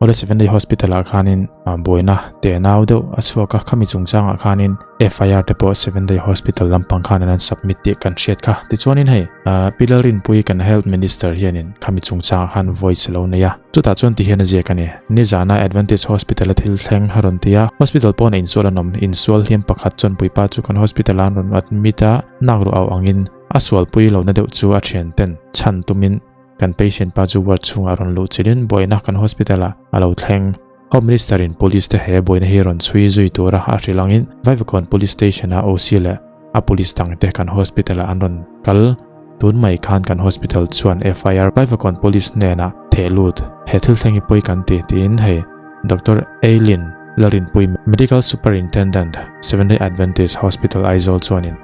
Awle Seven Day Hospital ah khanin buaina tenau deuh a chhuak a, khami chungchangah khanin FIR te pawh Seven Day Hospital lampang khanin an submit tih kan hriat kha. Tichuanin hei Pi Lalrinpuii kan Health Minister hianin khami chungchangah khan voice a lo nei a, chutah chuan tihian a ziak a ni. Nizana Adventist Hospital a thil thleng a rawn ti a, hospital pawn a insual an awm, insual hliam pakhat chuan puipa chu kan hospital ah an rawn admit a, nak ruh au angin a sualpui lohna deuh chu a thianten chhan tumin Kan patient pa chu ward chhungah rawn luh chilhin buaina kan hospital ah a lo thleng. Home Minister in police te he buaina hi rawn chhui zui tura a hrilh angin Vaivakawn Police Station ah OC leh a police dang te kan hospital ah an rawn kal. Tun mai khan kan hospital chuan FIR Vaivakawn Police hnenah theh lut he thil thleng hi pawi kan ti tiin hei Doctor Eileen Larinpui Medical Superintendent Seventh Day Adventist Hospital Aizawl chuanin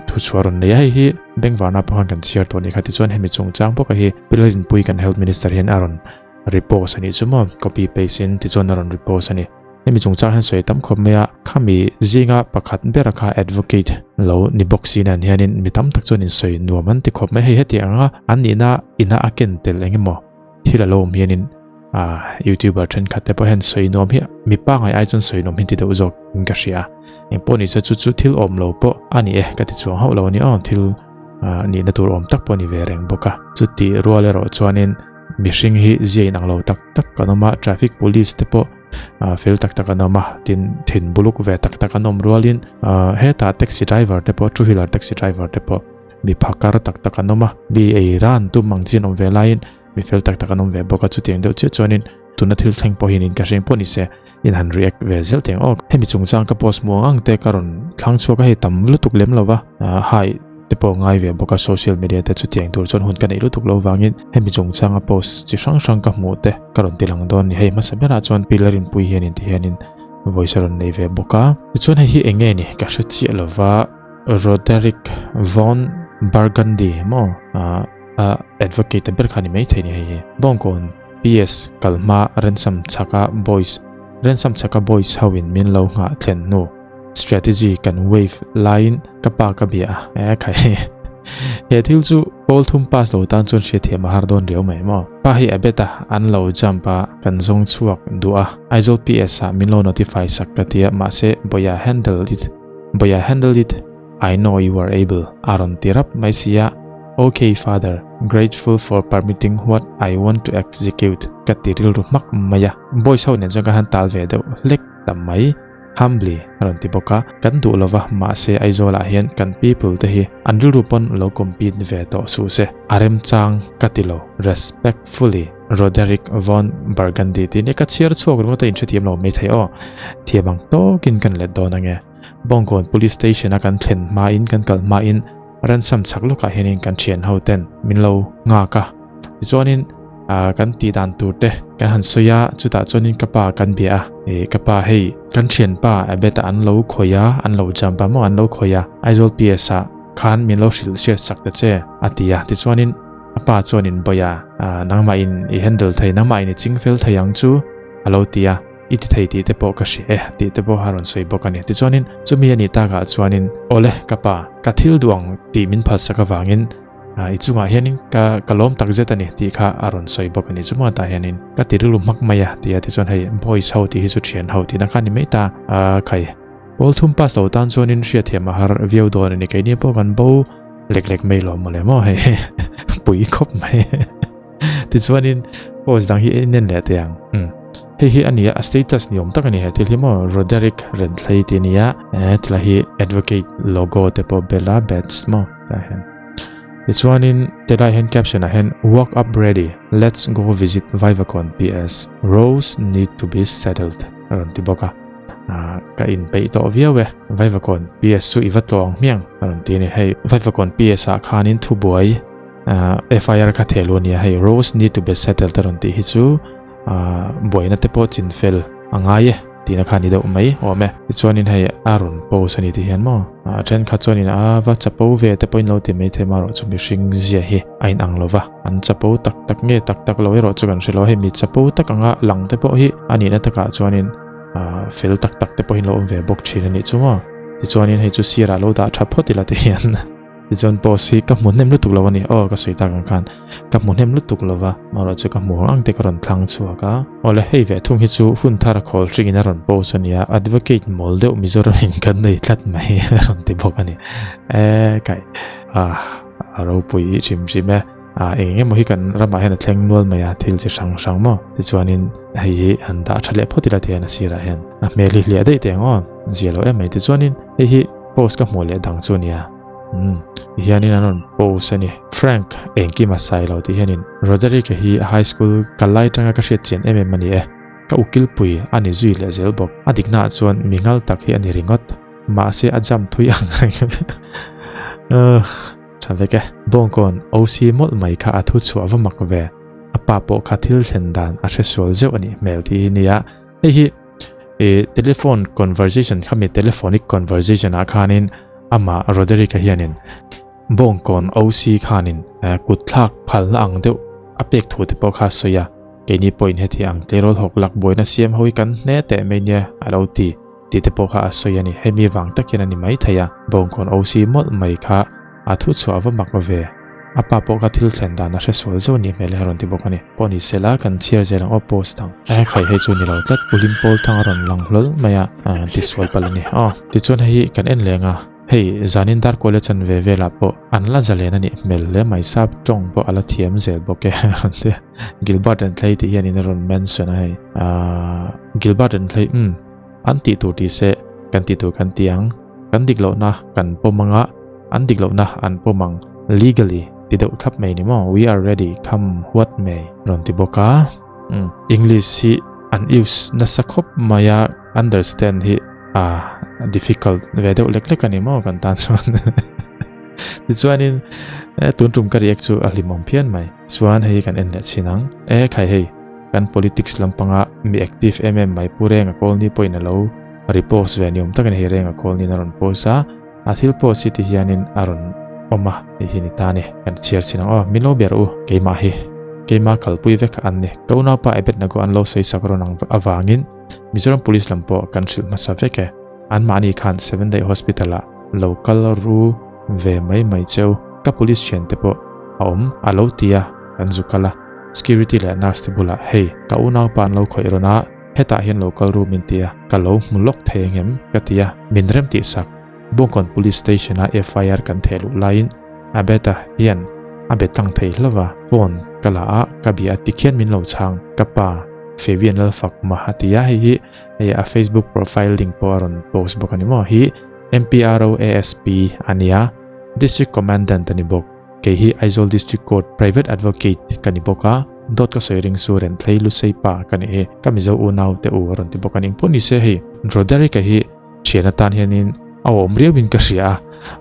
thu chu a rawn nei a, hei hi bengvarna pawh khan kan chhiar tawh a nih kha tichuan hemi chungchang bawk a hi Pi Lalrinpuii kan health minister hian a rawn repost a nih chu maw copy paste in tichuan a rawn repost a ni hemi chungchang hian sawi tam khawp mai a khami zinga pakhat bera kha advocate lo ni bawk si nen hianin mi tam tak chuan insawi nuam an ti khawp mai hei heti anga an nihna ina a ken tel eng emaw Thil a lo awm hianin youtuber thenkhat te pawh hian sawi nuam hi mi pangai ai chuan sawi nuam hi ti deuh zawk in ka hria eng pawh ni se chu chu thil awm lo pawh a ni e ka ti chuang hauh lo a ni aw thil nihna tur awm tak pawh a ni ve reng bawk a chuti rual erawh chuanin mihring hi zia inang lo tak tak kan awm a traffic police te pawh fel tak tak an awm a tin thin buluk ve tak tak an awm rualin hetah taxi driver te pawh two wheeler taxi driver te pawh mi phakar tak tak an awm a mi ei ran tum ang chi an awm ve laiin mi fel tak tak an awm ve bawk a chutiang deuh chiah chuanin tuna thil thleng pawh hian in ka hreng pawh ni se in han react ve zel teng aw hemi chungchang ka post muang ang te ka rawn thlang chhuak a hei tam lutuk lem lova hai te pawh ngai ve bawk a social media te chutiang tur chuan hun ka neih lutuk lo vangin hemi chungchang a post chi hrang hrang ka hmuh te ka rawn ti lang dawn ni hei hmasa berah chuan pi Larinpuii hian in ti hianin voice a rawn nei ve bawk a tichuan hei hi eng nge ni ka hre chiah lova Roderick Von Burgundy maw a advocate ber kha ni mai thei ni hei hi. Bawngkawn PS kal hma ransom chhaka boys ransom chhaka boys ho in min lo nghah thlen hnu strategy kan wave laiin ka pa ka bia a e khai he thil chu pawl thum pass lo tan chuan hriatthiam a har dawn riau mai maw. Pa hi a bet a an lo jump a kan zawng chhuak duh a Aizawl PS ah min lo notify sak ka tia mahse Bawia handle it Bawia handle it I know you are able a rawn ti rap mai si a, Ok father, grateful for permitting what I want to execute ka ti rilru hmak mai a. Boys ho nen chuan ka han tal ve deuh hlek ta mai, humbly a rawn ti bawk a, kan duh lova mahse Aizawl ah hian kan people te hi an rilru pawn lo compete ve tawh suh se, a remchang ka ti lo, respectfully Roderick Von Burgundy tih nia ka chhiar chhuak ringawt a inhrethiam lo maithei aw, thiam ang tawkin kan let dawn ange. Bawngkawn Police Station a kan thlen hmain kan kal hmain ransom chhak lawkah hianin kan thian ho ten min lo nghak a. Tichuanin kan tih dan tur te kan han sawi a, chutah chuanin ka pa kan bia a, e ka pa hei kan thianpa Abet-a an lo khawih a, an lo jump a maw an lo khawih a, Aizawl PS ah khan min lo hrilh hriat sak ta che a ti a. Tichuanin a pa chuanin Bawia nangmah in i handle thei, nangmah in i chingfel thei ang chu a lo ti a. I ti thei tih te pawh ka hria e tih te pawh a rawn sawi bawk a ni. Tichuanin chumi a nih takah chuanin awle ka pa ka thil duh ang tih min phalsak avangin i chungah hianin ka ka lawm tak zet a ni tih kha a rawn sawi bawk a ni. Chuma tah hianin ka ti rilru hmak mai a ti a tichuan hei boys ho tih hi chu thian ho tihna kha a ni mai ta a khai. Pawl thum pass lo tan chuanin hriatthiam a har viau dawn a ni. Keini pawh kan bo lek lek mai lawm mawle maw hei pui khawp mai. Tichuanin post dang hi en en leh teh ang. Um hei hi a ni a, a status ni awm tak a ni he thil hi maw Roderick Renthlei tih a ni a, eh tilai hi advocate logo te pawh bel a badge maw tah hian. Tichuanin tilai hian caption ah hian walk up ready let's go visit Vaivakawn PS rows need to be settled a rawn ti bawk a. Ah ka inpeih tawh viau e Vaivakawn PS chu i va tlawng hmiang a rawn ti a ni. Hei Vaivakawn PS ah khanin thubuai FIR kha theh luh a nia hei rows need to be settled a rawn tih hi chu buaina te pawh chin fel a ngai e tihna kha a ni deuh mai awm e tichuanin hei a rawn post a ni tih hian maw a thenkhat chuanin a va chapo ve te pawhin lo ti mai thei marawh chu mihring zia hi a inang lo va an chapo tak tak nge tak tak lo erawh chu kan hre lo hei mi chapo tak anga lang te pawh hi a nihna takah chuanin fel tak tak te pawhin lo awm ve bawk thin a nih chu maw tichuanin hei chu sirah lo dah tha phawt ila ti hian. Tichuan post hi ka hmu hnem lutuk lo a ni. Aw ka sawi tak ang khan ka hmu hnem lutuk lo va, amaherawh chu ka hmu ang ang te ka rawn thlang chhuak a. Awle hei ve thung hi chu hun thar a khawl hringin a rawn post a nia, advocate mawl deuh Mizoram in kan nei tlat mai a rawn ti bawk a ni. E kai ah a ropui i hrim hrim e. Ah eng eng emaw hi kan ramah hian a thleng nual mai a thil chi hrang hrang maw. Tichuanin hei hi han dah tha leh phawt ila ti hian a sirah hian a hmel hi hliah daih teh ang aw, zia lo em mai. Tichuanin hei hi post ka hmuh leh dang chu a nia. Umm hianin an rawn post a ni. Frank engkim a sai lo tih hianin Roderick-a hi high school kal lai atanga ka hriat chian em em a ni e. Ka ukilpui a ni zui leh zel bawk. A diknaah chuan mi ngal tak hi a ni ringawt. Mahse a jump thui ang reng. Tha vek e. Bawngkawn OC mawlh mai kha a thu chhuah va mak ve. A pa pawh kha thil thlen dan a hre sual zeuh a nih hmel tih hi nia. Hei hi i telephone conversation khami telephonic conversation ah khanin amah Roderick-a hianin Bawngkawn OC khanin kut thlak phalna ang deuh a pek thu te pawh kha a sawi a, keini pawhin heti ang tleirawl hawk lak buaina siam ho hi kan hne teh mai nia a lo ti tih te pawh kha a sawi a ni. Hemi vang tak hian a ni maithei a, Bawngkawn OC mawlh mai kha A thu chhuah va mak ve. A pa pawh kha thil thlen dan a hre sual zauh nih hmel hi a rawn ti bawk a ni. Pawh ni sela kan chhiar zel ang aw post ang. E khai hei chu ni lo tlat Ulim pawl thang a rawn lang hlawl mai a ti sual palh a ni. Aw tichuan hei hi kan en leng a, hei zanin dar kual a chan ve velah pawh an la zalen a nih hmel hle mai sap tawng pawh a la thiam zel bawk e a rawn ti a. Gilbert an thlei tih hianin a rawn mention a hei. Ahh Gilbert an thlei umm. An tih tur tih se kan tih tur kan ti ang, kan dik lohna kan pawm anga an dik lohna an pawm ang legally ti deuh thlap mai ni maw, we are ready come what may rawn ti bawk a. Umm English hi an use nasa khawp mai a, understand hi a difficult ve deuh lek lek a ni maw kan tan chuan. Tichuanin tun tum ka react chu a hlimawm phian mai. Chuan hei kan en leh chhin ang. E khai hei. Kan politics lampanga mi active em em mai Pu Renga Kawlni pawhin a lo repost ve ni awm tak a ni hei Renga Kawlniin a rawn post a, a thil post hi ti hianin a rawn awm a hei hi ni ta a ni kan chhiar chhin ang aw min lo ber u keimah hi keima kalpui vek an ni ka unaupa Abednego an lo sawi sak rawn ang avangin Mizoram Police lam pawh kan hrilh hmasa vek e anmahni khan Seven Day Hospital ah lo kal ru ve mai mai cheu ka police thiante pawh a awm a lo ti a kan zu kal a. Security leh nurse te bulah hei ka unaupa an lo khawih rawn a, hetah hian lo kal ru min ti a, ka lo hmu lawk thei engem ka ti a, min rem tih sak. Bawngkawn Police Station a FIR kan theh luh laiin Abed-a hian a be tlang thei hlauh a, phone ka la a, ka bia a tikhian min lo chhang, ka pa Fabian Lalfakma a ti a, hei hi hei a Facebook profile link pawh a rawn post bawk a ni maw, hi MPRO ASP a nia, District Commandant a ni bawk. Kei hi Aizawl District Court Private Advocate ka ni bawk a, dawt ka sawi ring su Renthlei Lusei pa ka ni hi, ka Mizo unau te u a rawn ti bawk a ni. Engpawh ni se hei Roderick-a hi thian atan hianin a awm riauin ka hria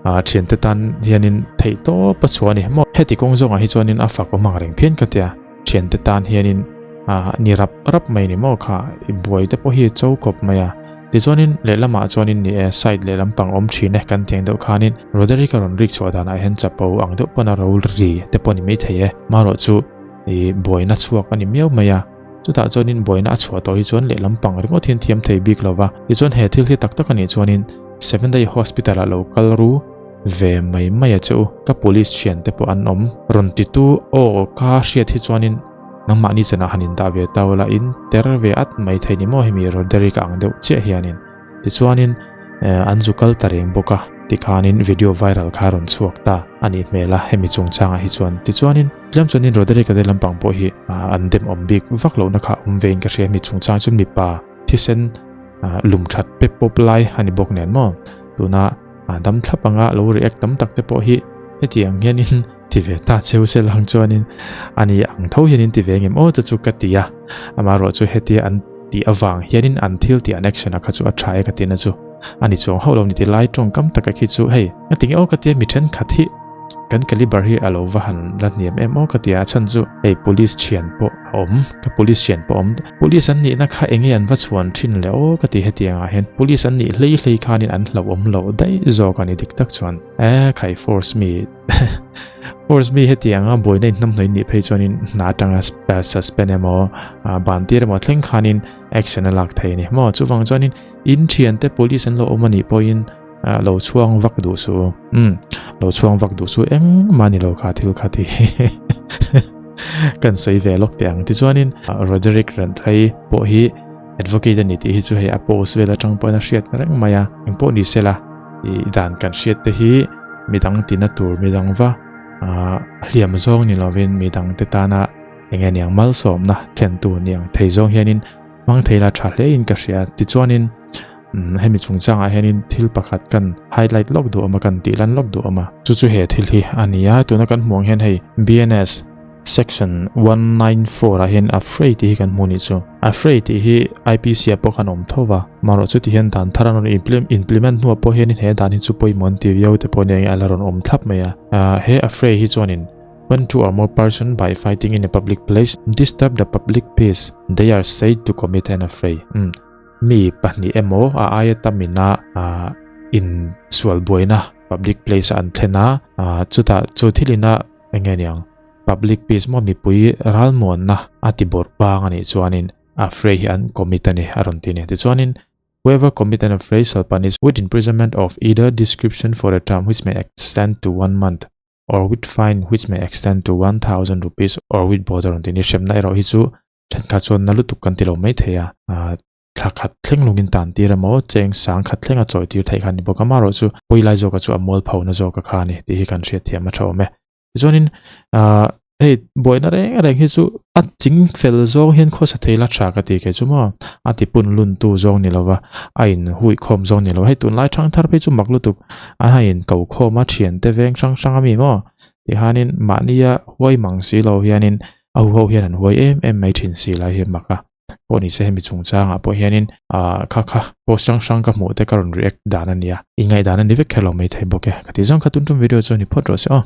a, thiante tan hianin theih tawp a chhuah a ni. Maw heti kawng zawngah hi chuanin a fak awm ang reng phian ka tia, thiante tan hianin ni rap rap mai ni maw kha i buai te pawh hi a cho khawp mai a. Tichuanin lehlamah chuanin ni e, side lehlam pang awm thin e kan tiang deuh khanin Roderick a rawn rik chhuah danah hian chapo ang deuh pawn a ro ri te pawh a ni maithei e. Marawh chu ih buaina chhuak a ni miau mai a, chutah chuanin buaina a chhuah tawh hi chuan lehlam pang ringawt hian thiam thei bik lo va. Tichuan he thil hi tak tak a nih chuanin Seven Day Hospital ah lo kal ru ve mai mai a che u, ka police thian te pawh an awm. Rawn titu aw ka hriat hi chuanin Nangmahni chanah han indah ve tau la in ter ve at mai thei ni maw hemi Roderick ang deuh chiah hianin. Tichuanin an zu kal ta reng bawk a tikhanin video viral kha rawn chhuak ta a nih hmel a hemi chungchangah hi chuan. Tichuanin tlem chuanin Roderick-a te lampang pawh hi an dem awm bik vak lohna kha awm vein ka hria hemi chungchang chuan mipa thisen lum that pep pawp lai a ni bawk nen maw. Tuna dam thlap anga lo react tam tak te pawh hi hetiang hianin Ti ve ta cheu se lang chuanin ani ang tho hianin ti ve ngem aw chu chu ka ti a, amaherawh chu hetia an tih avang hianin an thil tih an action a kha chu a tha e ka tina chu ani chuang hauh lo ni ti lai tawngkam taka khi chu hei a ti nge aw ka tia mi thenkhat hi kan caliber hi a lo va han la hniam em aw ka tia a chhan chu hei police thian pawh a awm ka police thian pawh a awm police an nihna kha enge an va chhuan thin le aw ka ti hetiangah hian police an nih hlei hlei khanin an hlauhawm loh daih zawk a ni dik tak chuan e khai force mi Force mi hetianga buaina inhnamhnawih nih phei chuanin hna atanga suspend emaw ban tir emaw thleng khanin action a lak thei a ni maw. Chuvang chuanin in thiante police an lo awm a nih pawhin Lo chhuang vak duh suh u. Umm, lo chhuang vak duh suh engmah ni lo kha thil kha ti kan sawi ve lawk teh ang. Tichuanin Roderick Renthlei pawh hi advocate a ni tih hi chu hei a post vel atang pawhin a hriat reng mai a. Engpawh ni sela ih dan kan hriat te hi midang tina tur midang va hliam zawng ni lovin midang te tana eng nge niang malsawmna thlentu niang thei zawng hianin hmang thei la tha hle in ka hria. Tichuanin hemi chungchangah hianin thil pakhat kan highlight lawk duh awm a, kan tih lan lawk duh awm a. Chu chu he thil hi a ni a, tuna kan hmuh ang hian hei BNS section 194 ah hian affray tih hi kan hmuh nih chu. Affray tih hi IPC ah pawh khan awm tho va, marawh chu ti hian dan thar an rawn implement hnuah pawh hianin he dan hi chu pawimawh an ti viau te pawh nia a la rawn awm thlap mai a. He affray hi chuanin When two or more person by fighting in a public place disturb the public peace, they are said to commit an affray. Um, mi pahnih emaw a aia tamina uh, in sual buaina public place an thlen a, uh, chutah chu thilina enge niang public peace maw mipui ralmuanna a ti bawrh bang anih chuanin affray hi an commit ani a rawn ti a ni. Tichuanin Whoever commit an affray shall punish with imprisonment of either description for a term which may extend to one month or with fine which may extend to 1000 rupees or with both a rawn ti a ni. Hremna erawh hi chu thenkhat chuan na lutuk kan ti lo mai thei a, thla khat thleng lungin tan tir emaw cheng sang khat thlenga chawi tir theih kha a ni bawk a, amaherawh chu pawi lai zawka chu a mual phona zawka kha a ni tih hi kan hriatthiam a tha awm e. Tichuanin hei buaina reng reng hi chu a ching fel zawng hian khawsa thei la tha ka ti kei chu maw a ti pun lun tu zawng ni lova a in hui khawm zawng ni lo hei tunlai thang thar phei chu mak lutuk a ha in ko khawm a thian te veng hrang hrang ami maw tihanin mahnia huai mang si lo hianin a huho hian an huai em em mai thin si lai hi a mak a. Pawh ni se hemi chungchangah pawh hianin ah kha kha post hrang hrang ka hmuh te ka rawn react dan a nia, inngaihdan a ni vek kher lo maithei bawk e. Ka tih zawng kha tum tum video chu a ni phawt rawh se aw.